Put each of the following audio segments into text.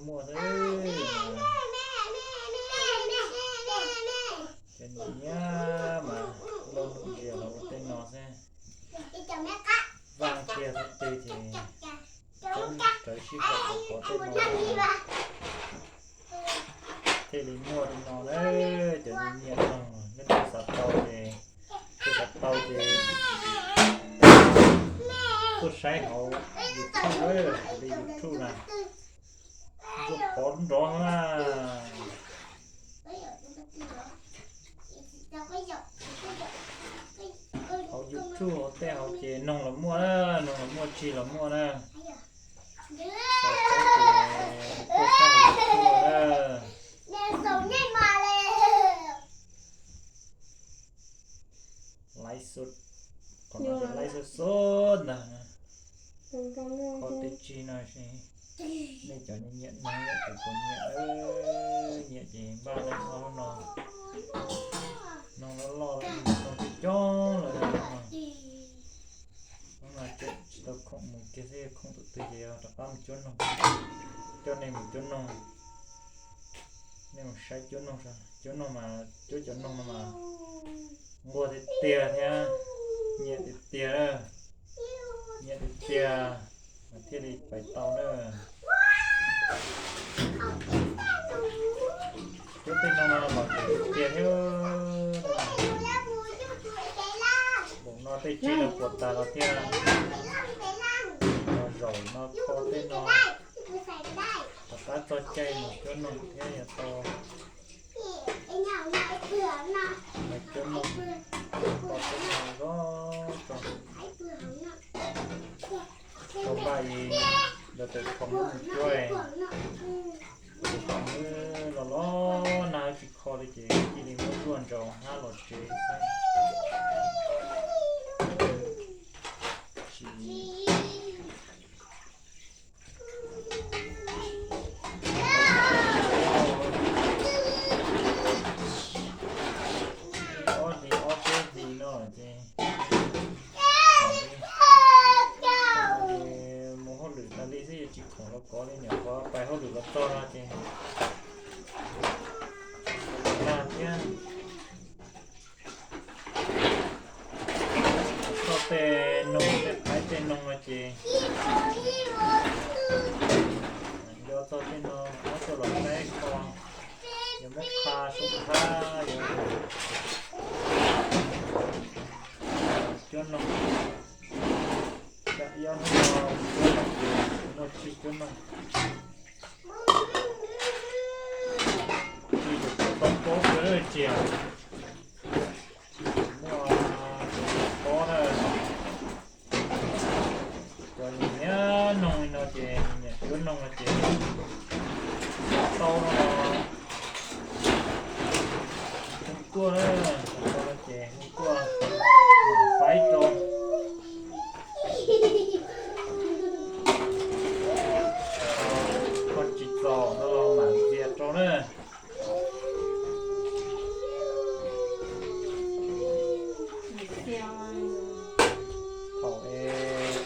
Muaj xwb. Cov nyiam nyiam mas loj ntsia los ua tej no xwb. Vaj kiag thaum twg ces coob rawv sib haum pov tej no thiaj li muaj li no na. Cov nyiam nyiam noog nej twg xav tau ces, twg xav tau ces tuaj saib hauv YouTube, li YouTube na, ntsuab qhov nrov na. Hauv YouTube hauv tej hauv ces noog los muaj na, noog los muaj, tsig los muaj na. Xav tau ces tuaj saib hauv YouTube na. Laiv xwb, qhov no ces laiv xwb xwb ntag. Kho tej tsig no es nej cov nyiam nyiam noog, cov nyiam, nyiam ces npaj lawm no. Noog loj loj, noog coob coob lawm no. Hnub no tsis tau khoom mus kiag xwb, khoom tus twg ces rov qab mus cuab noog, coj nej mus cuab noog. Nej mus saib cuab noog, cuab noog mas cuab cov noog no mas nquag tiag tiag thiab nyiam tiag tiag, nyiam tiag tiag mas thiaj li pais tau na. Cuab tej noog no los tiag tiag thiab. Npaum no tej tsig no puas tas los thiaj zaum no kho tej no. Rov qab txog caij mus cuab noog thiab yuav tau mus cuab noog, kho tej no zoo tso. Tau npaj ib los tes khoom mus cuab, tes khoom los los nag tsis kho li ces cia li muab zuaj ntsaus hab los tsev xwb. Tsis ob hlis ob peb hlis no ces mus hauj lwm tas li xwb, yuav tsis khoom los kov li, nyuam qhuav pais hauj lwm los txog no ces nag thiab. Txog tej noog, tej qaib tej noog no ces nco txog tej no muab coj los saib kho, yuav muab qha sub thab, yuav cuab noog. Tsam ib ob hnub no mus cuab noog ces muaj tsig cuab noog. Tsig tseem tau pob kawg tsiaj, tsig tseem muaj pob na. Cov nyiam nyiam noog li no ces nyiam cuab noog no ces tau no los hu tuaj na, tau no ces hu tuaj mam faib rau. Kho tsis txaus no los mam ntxias rau na. Thaum es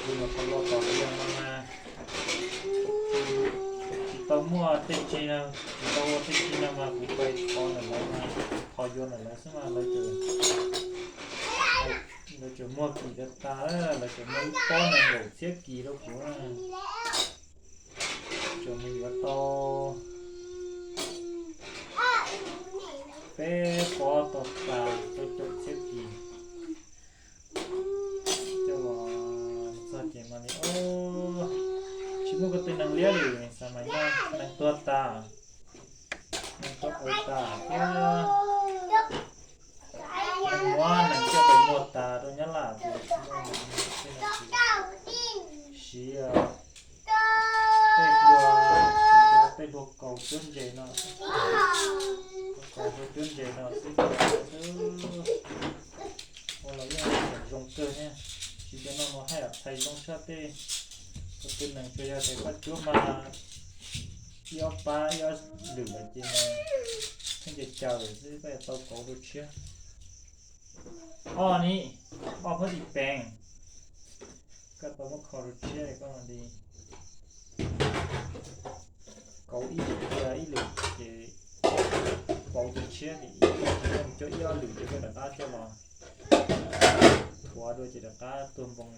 kuv nyuam qhuav los tom yog no na, tsis tau muaj tej tsig no, tsis tau ua tej tsig no mas kuv pais thov ntawm lawv mas, thov yuav ntawm lawv xwb mas lawv tseem, lawv tseem muag kim tas tas, lawv tseem muag ib pob nees nkaum txhiab kis rau kuv na. Tseem mus yuav tau peb pob tau tas tau caum txhiab kis. Coj los txog ces mas li, tsis muaj ko tw neeg liab li, xav mas nyob neeg tuag tas, neeg tuag tas thiab. Neeg muab neeg coj pem muag tas rau Nyab Laj ces tsis muaj neeg li. Siv tej hlua, siv cov tej hlua kaus cuab ntses no, kaus hlua cuab ntses no xwb, ua los yeej tseem zoo kawg thiab. Siv cov no mus haj yam txhais zoo tshaj tej ko tw neeg, tsuas yog tias koj cuab mas ib ob pab ib ob lwm lawm ces nws pheej caws caws lawm xwb, koj yuav tau kauv dua tshiab. Ob ni, ob phab tim pees. Koj tau muab kho rau tshiab koj mam li kauv ib lwm cia ib lwm ces pauv cov tshiab ces ib lwm ces koj mus coj ib ob lwm ces koj rov qab coj los thuav dua ces rov qab tuag npoo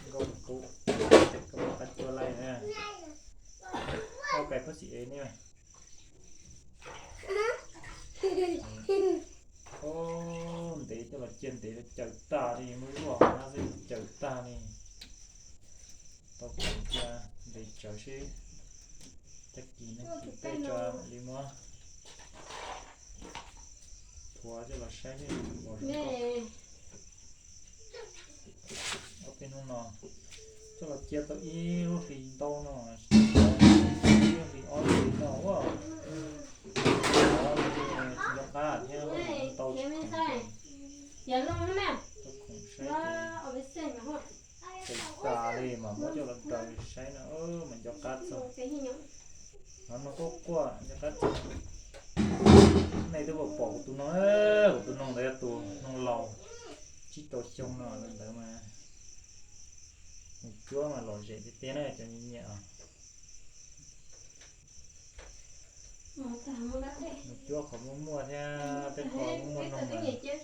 nkauj kaub ces koj rov qab cua laij na. Koj kais phab xim ev ne. Ntev coj los cia ntev cawm tag li, muab zuaj hauv hnab xwb cawm tag li. Tau kawm cia ntev tsawv seb tag kis neeg tus tej tso mam li muab thuav coj los saib seb los zoo nkauj. Ob peb hnub no coj los cia tau ib lub hlis ntau no, ib lub hlis ob lub hlis no ua tsis nco qab thiab ntau tsis khoom, tau khoom saib ces tau tas li mas muab coj los raws saib no mas nco qab txog. Nov no quaj quaj nco qab txog. Nej twb pom kuv tus noog, kuv tus noog ntawd yog tus noog laus tsib rau xyoo no ntawd mas mus cuab mas lom zem tiag tiag na cov nyiam nyiam os. Mus cuab qhov muaj muaj thiab tej qhov muaj muaj noog mas lom zem tiag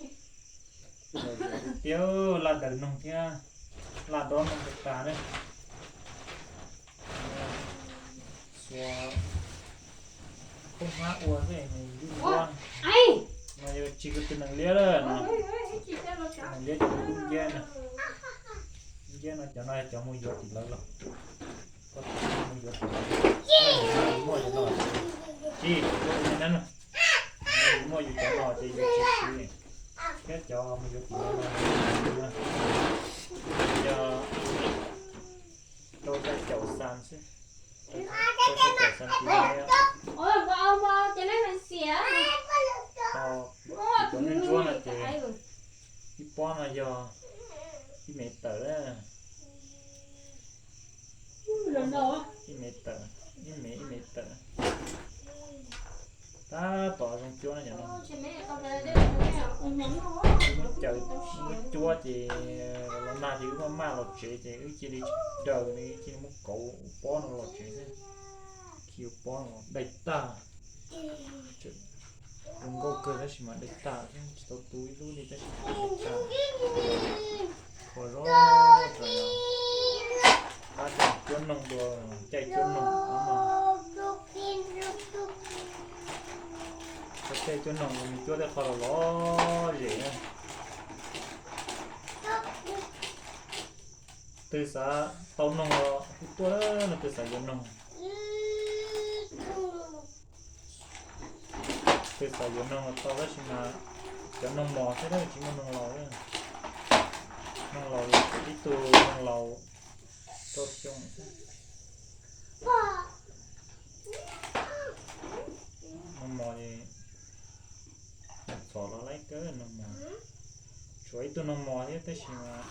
tiag, laj daws noog thiab laj dob noog tag tag na. Xuas koob hnab ua xwb nws ntub ntua. No yog tsis kws tus nees liab lawm no, nees liab cov ntub nciab no, ntub nciab no cov no cov mus yuav tim lawv los. Koj tus mus yuav tim lawv, muaj cov no tsis, muaj yus cov no ces yus tsis siv, thiab cov mus yuav tim lawv los yog rau caum xas xwb, rau caum xas tis no. Cov ntsuab ntsuab no ces ib pob no yog ib mev tawm, ib mev tawm, ib mev ib mev tawm. Tab tom zoo cuab no cov no. Wb muab caws, wb muab cuab ces los nag ces wb maj maj los tsev ces wb cia li tsis daws li, cia li muab kauv ua pob no los tsev xwb. Khi ua pob no daig tag. Zoo nkauj kawg tab sis mas daig tag xwb, tsis tau tu ib lub li tab sis daig tag. Qhov zoo, qab caij cuab noog dua, caij cuab noog no. Qhov caij cuab noog mus cuab tej qhov los lom zem na. Twg xav tau noog los hu tuaj, no twg xav yuav noog. Twg xav yuav noog los tau tab sis mas cov noog mos thiab tsis muaj noog laus. Noog laus ib tug noog laus rau xyoo xwb. Noog mos es txhom los laib kawg noog mos. Tshuav ib tug noog mos thiab tab sis mas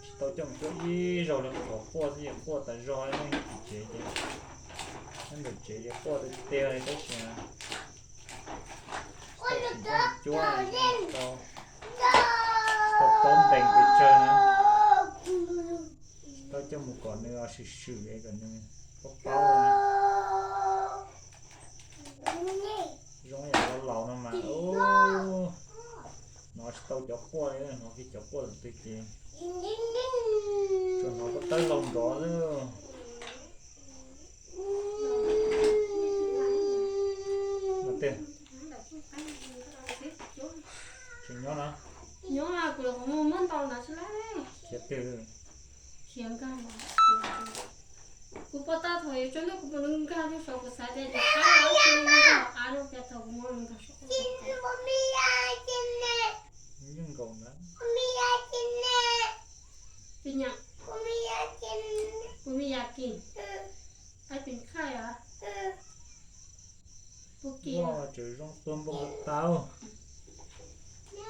tsis tau coj mus cuab ib zaug li, qhov quaj xwb ces quaj tas zog nyob tim tsev ces, nyob ntawm tsev ces quaj tiag tiag li tab sis mas tsis tau tseem coj mus cuab, tau, tau paub ntees pes tsawg na. Tau coj mus kom nws swm swm kom nws paub paub. Zoo yam laus laus no mas hnov tsis tau cov quaj li, hnov kiag cov quaj thaum twg ces tsuas hnov koj tawb hlau nrov xwb. Tseem nyob na. Nyob kuv los kuv mus muab ntau na xwb lawm. Khiav twg? Khiav nkag los. Kuv pom tau thaum yuav tsaus ntuj kuv mus nkag lub saud kuv xav tias cov qab los tsis nkag av no ces thaum kuv mus nkag saud. Yeej nkaus na. Tus nyam. Kuv me yam kis. Ai pin khai os. Puag kis. Ua tseem zoo tua npoo tau.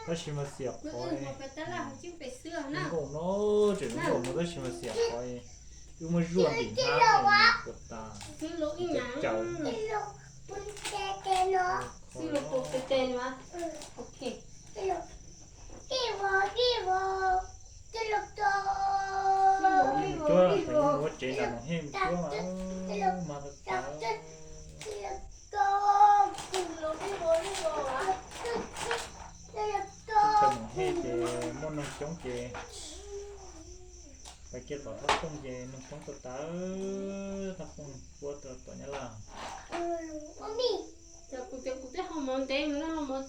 Tab sis mas xiam qhov nkaum no, tseem nkaum no tab sis mas xiam qhov wb muab zuaj ntim hnab puas tas. Xwb los tus tes tes no. Ok. Xwb los tus tes tes no. Cuab thaum ub mus ua tsev nram Noom Hej mus cuab mas, mas tau tau. Teb chaws Noom Hej ces muaj noog coob ces pais kiag tom Thaj Pooj ces noog coob tau tau, Thaj Pooj puab tau tom Nyab Laj. Cov kuv cov kuv twb haus mov ntev mus, haus mov